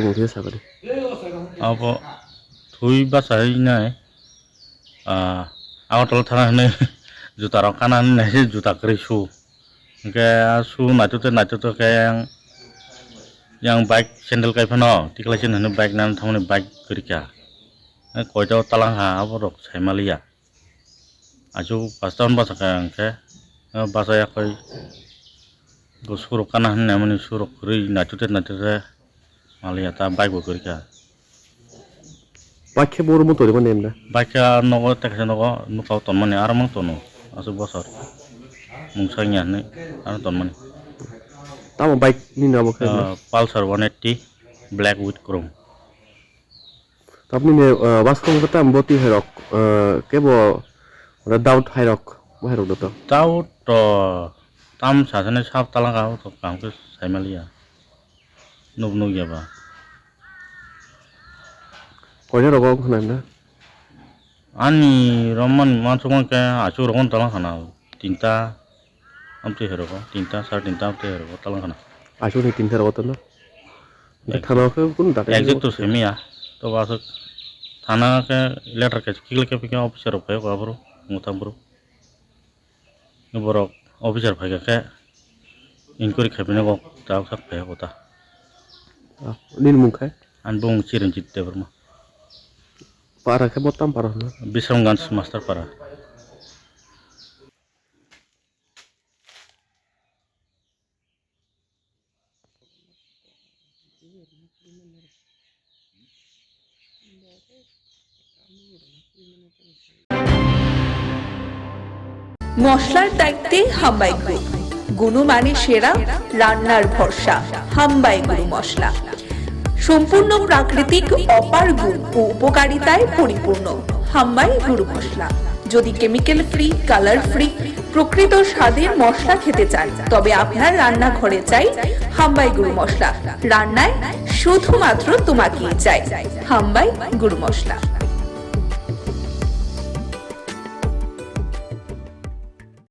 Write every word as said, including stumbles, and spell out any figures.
Tongthio sakadi. Abo thwi bachai nai, ah, Agartala thana hinwi juta rok kana hinwi nai se juta kwrwi su. Hwnkhe ah su naitute naitute khe yang, yang bike sandal kai phano tikhlai se hinwi bike nang thangmani bike kwrwi kha. Koita o talang ha abo rok sai maliya. Asuk pasta hwn bachakha hwnkhe, o bachaya koi bo surok kana hwnwi naimani surok kwrwi naitute naitute maliya ta bike bo kwrwikha. Bike khe bo room o tonwi mani emda? Bike khe nogo tei kaisa nogo nukha o tonmani aro mang tono asuk bosor mungsa wngya hwnwi aro tonmani. Tamo bike nini abo khe? Ah, Pulsar one eighty black with chrome. Tamni ne, ah, waskang khe tam boti hai rok, ah, kebo ore doubt hai rok, bo hai rok doto. Doubt to tam sasani sab talangka o to kaham khe sai maliya. Nuk nuk ya ba. Koina rogo khna na? Ani romani mansukma khe asuk rogo talangkha na tinta. Amtwi hai rogo tinta, sar tinta amtwi hai rogo talang khana. Asuk ni tinta rogo tono. Ek- Thana khe kun data. Exact to semiya. To ba asuk thana khe letter khe kikle khe phikhe officer rok phai ko abro mutam bro. Borok officer phai khe inquiry khai bini kok ta sak phai ko ta. Ah, nini mung khai? An bung Chiranjit Debbarma. Para khe bo tam para hwnna? Bisramganj Master Para. মশলার দায়িত্বে হাম্বাই গ্রুপ। গুণমানে সেরা, রান্নার ভরসা। হাম্বাই গুরু মশলা। সম্পূর্ণ প্রাকৃতিক, অপার গুণ ও উপকারিতায় পরিপূর্ণ। হাম্বাই গুরু মশলা। যদি কেমিক্যাল ফ্রি, কালার ফ্রি, প্রকৃত স্বাদের মশলা খেতে চান, তবে আপনার রান্নাঘরে চাই হাম্বাই গুরু মশলা। রান্নায় শুধুমাত্র তোমাকেই চাই হাম্বাই গুরু মশলা।